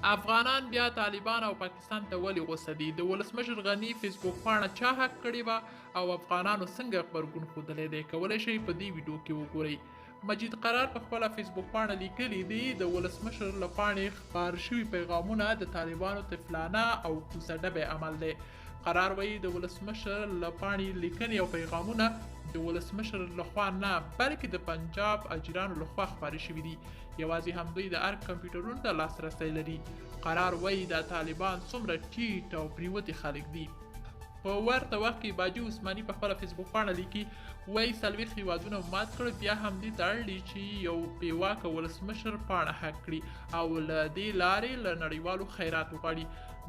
افغانان بیا طالبان او پاکستان ته ولې غوسه دي؟ د ولسمشر غني فیسبوک پاڼه چا هک کړې وه او افغانانو څنګه غبرګون ښودلی دی؟ کولی شئ په دې ویډیو کې وګورئ. مجید قرار په خپله فیسبوک پاڼه لیکلي دي، د ولسمشر له پاڼې خپاره شوي پیغامونه د طالبانو طفلانه او کوڅه ډبی عمل دی. قرار وایي، د ولسمشر له پاڼې لیکنې او پیغامونه د ولسمشر لخوا نه، بلکې د پنجاب اجیرانو لخوا خپاره شوي دي. یوازې همدوی د ارګ کمپیوټرونو ته لاسرسی لري. قرار وایي، دا طالبان څومره ټیټ او پریوتي خلک دي. په ورته وخت کې باجي عثماني په خپله فیسبوک پاڼه لیکي، وایي 40 هیوادونه مات کړ، بیا هم دې ته اړ دي چې یو بېواکه ولسمشر پاڼه هک کړي او له دې لارې له نړیوالو خیرات وغواړي.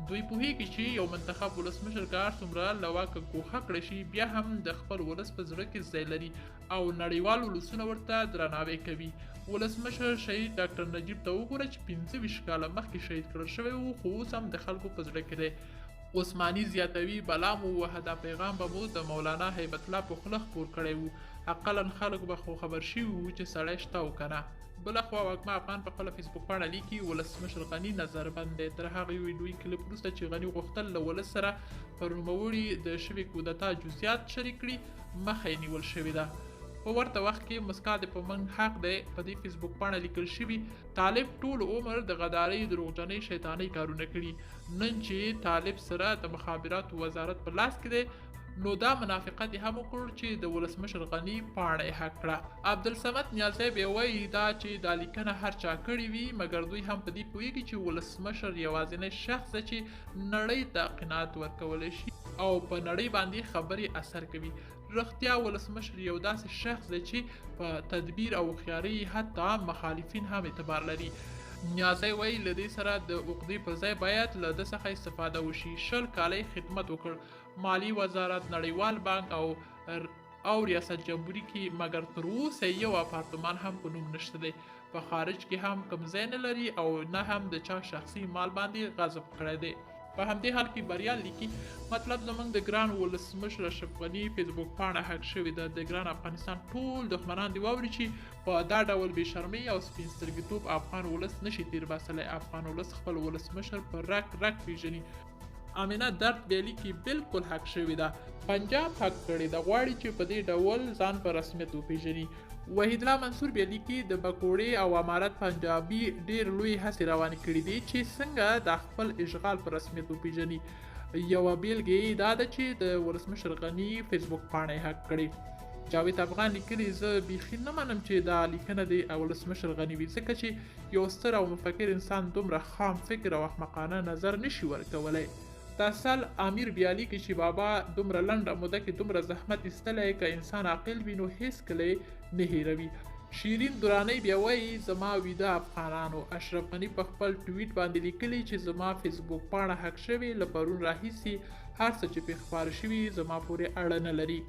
دوی پوهیږي چې یو منتخب ولسمشر که هر څومره له واکه ګوښه کړی شي، بیا هم د خپل ولس په زړه کې ځای لري او نړیوال ولسونه ورته درناوی کوي. ولسمشر شهید ډاکټر نجیب ته وګوره چې 25 کاله مخکې شهید کړل شوی و، خو اوس هم د خلکو په زړه کې دی. عثماني زیاتوي، بلا مو ووهه، دا پیغام به مو د مولانا هیبت الله په خوله خپور کړی و، اقلا خلک به خو خبر شوي وو چې سړی شته او که نه. بله خوا وږمه افغان په خپله فیسبوک پاڼه لیکي، ولسمشر غني نظربند دی. تر هغه ویډیويي کلیپ وروسته چې غني غوښتل له ولس سره پر نوموړي د شوې کودتا جزئیات شریک کړي، مخه یې نیول شوې ده. په ورته وخت کې مسکا دې په موږ حق دی په دې فیسبوک پاڼه لیکل شوي، طالب ټول عمر د غدارۍ، دروغجنۍ، شیطانۍ کارونه کړي. نن چې طالب سره د مخابراتو وزارت په لاس کې دی، نو دا منافقت یې هم وکړ چې د ولسمشر غني پاڼه یې هک کړه. عبدالصمد نیازی بیا وایي، دا چې دا لیکنه هر چا کړې وي، مګر دوی هم په دې پوهیږي چې ولسمشر یوازینی شخص دی چې نړۍ ته قناعت ورکولی شي او په نړۍ باندې خبرې اثر کوي. رښتیا ولسمشر یو داسې شخص دی چې په تدبیر او هوښیارۍ حتی مخالفین هم اعتبار لري. نیازی وایي، له دې سره د عقدې پر ځای باید له ده څخه استفاده وشي. 20 کاله یې خدمت وکړ، مالي وزارت، نړیوال بانک او ریاست جمهوري کې، مګر تر اوسه یو اپارتمان هم په نوم نشته دی. په خارج کې هم کوم ځای نه لري او نه هم د چا شخصي مال باندې غضب کړی دی. په همدې حال کې بریال لیکي، مطلب زموږ د ګران ولسمشر اشرف غني فیسبوک پاڼه هک شوې ده. د ګران افغانستان ټول دښمنان دې واوري چې په دا ډول بې شرمۍ او سپین سترګیتوب افغان ولس نشي تیر باسلی. افغان ولس خپل ولسمشر په رګ رګ پیژني. امینه درد بیا لیکي، بالکل هک شوې ده، پنجاب هک کړې ده، غواړي چې په دې ډول ځان په رسمیت وپیژني. وحید الله منصور بیا لیکي، د بکوړې او امارت پنجابي ډېر لوی هڅې روانې کړې دي چې څنګه دا خپل اشغال په رسمیت وپیژني. یوه بېلګه یې دا ده چې د ولسمشر غني فیسبوک پاڼه یې هک کړې. جاوید افغان لیکلي، زه بیخي نه منم چې دا لیکنه دې ولسمشر غني وي، ځکه چې یو ستر او مفکر انسان دومره خام فکر او احمقانه نظر نشي ورکولی. تسل امیر بیا لیکي چې بابا دومره لنډه موده کې دومره زحمت ایستلی، که انسان عاقل وي نو هیڅکله یې نه هېروي. شیرین درانی بیا وایي، زما ویده افغانانو، اشرف غني په خپل ټویټ باندې لیکلي چې زما فیسبوک پاڼه هک شوې، له پرون راهیسې هر څه چې پرې خپاره شوي زما پورې اړه نه لري.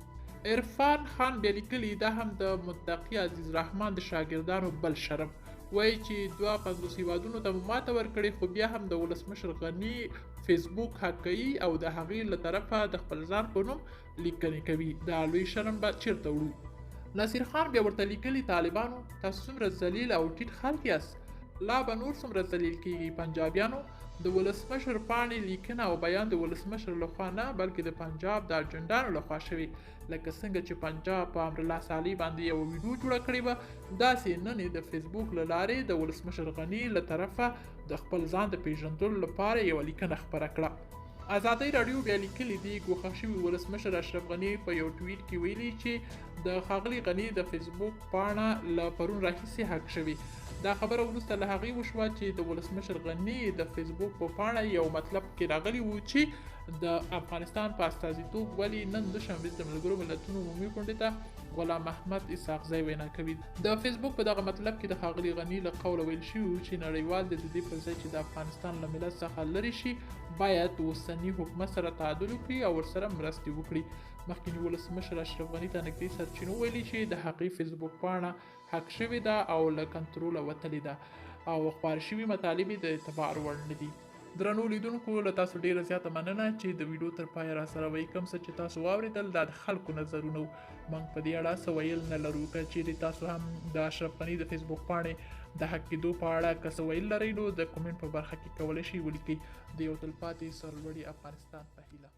عرفان خان بیا لیکلي، دا هم د متقي عزیز رحمان د شاګردانو بل شرم. وایي چې 52 هیوادونو ته مو ماته ورکړې، خو بیا هم د ولسمشر غني فیسبوک هک کوي او د هغې له طرفه د خپل ځان په نوم لیکنې کوي. دا لوی شرم به چېرته وړو؟ نصیر خان بیا ورته لیکلي، طالبانو تاسو څومره ذلیل او ټیټ خلک یاست، لا به نور څومره ذلیل کیږي. پنجابیانو د ولسمشر پاڼې لیکنه او بیان د ولسمشر لخوا نه، بلکې د پنجاب د اجنډانو لخوا شوې. لکه څنګه چې پنجاب په امرالله صالح باندې یوه ویډیو جوړه کړې وه، داسې نن یې د فیسبوک له لارې د ولسمشر غني له طرفه د خپل ځان د پیژندلو لپاره یوه لیکنه خپره کړه. ازادۍ راډیو بیا لیکلي دي، ګوښه شوي ولسمشر اشرف غني په یو ټویټ کې ویلي چې د ښاغلي غني د فیسبوک پاڼه له پرون راهیسې هک شوې. دا خبره وروسته له هغې وشوه چې د ولسمشر غني د فیسبوک په پاڼه یو مطلب کې راغلی و چې د افغانستان په استازیتوب ولې نن دوشنبه د ملګرو ملتونو عمومي غونډې ته غلام احمد اسحاقزی وینا کوي. د فیسبوک په دغه مطلب کې د ښاغلي غني له قوله ویل شوي وو چې نړیوال د دې پر ځای چې د افغانستان له ملت څخه لرې شي، باید اوسني حکومت سره تعادل وکړي او ورسره مرستې وکړي. مخکیني ولسمشر اشرف غني ته نږدې سرچینو ویلي چې د هغې فیسبوک پاڼه هک شوې ده او له کنټروله وتلې ده او خپاره شوي مطالب یې د اعتبار وړ نه دي. درنو لیدونکو، له تاسو ډیره زیاته مننه چې د ویډیو تر پایه را سره وئ. کوم څه چې تاسو واورېدل دا د خلکو نظرونه وو، موږ په دې اړه څه ویل نه لرو. که چیرې تاسو هم د اشرف غني د فیسبوک پاڼې د هک کېدو په اړه که څه ویل لرئ نو د کومنټ په برخه کې کولی شئ ولیکئ. د یو تلپاتې سرلوړي افغانستان په هیله.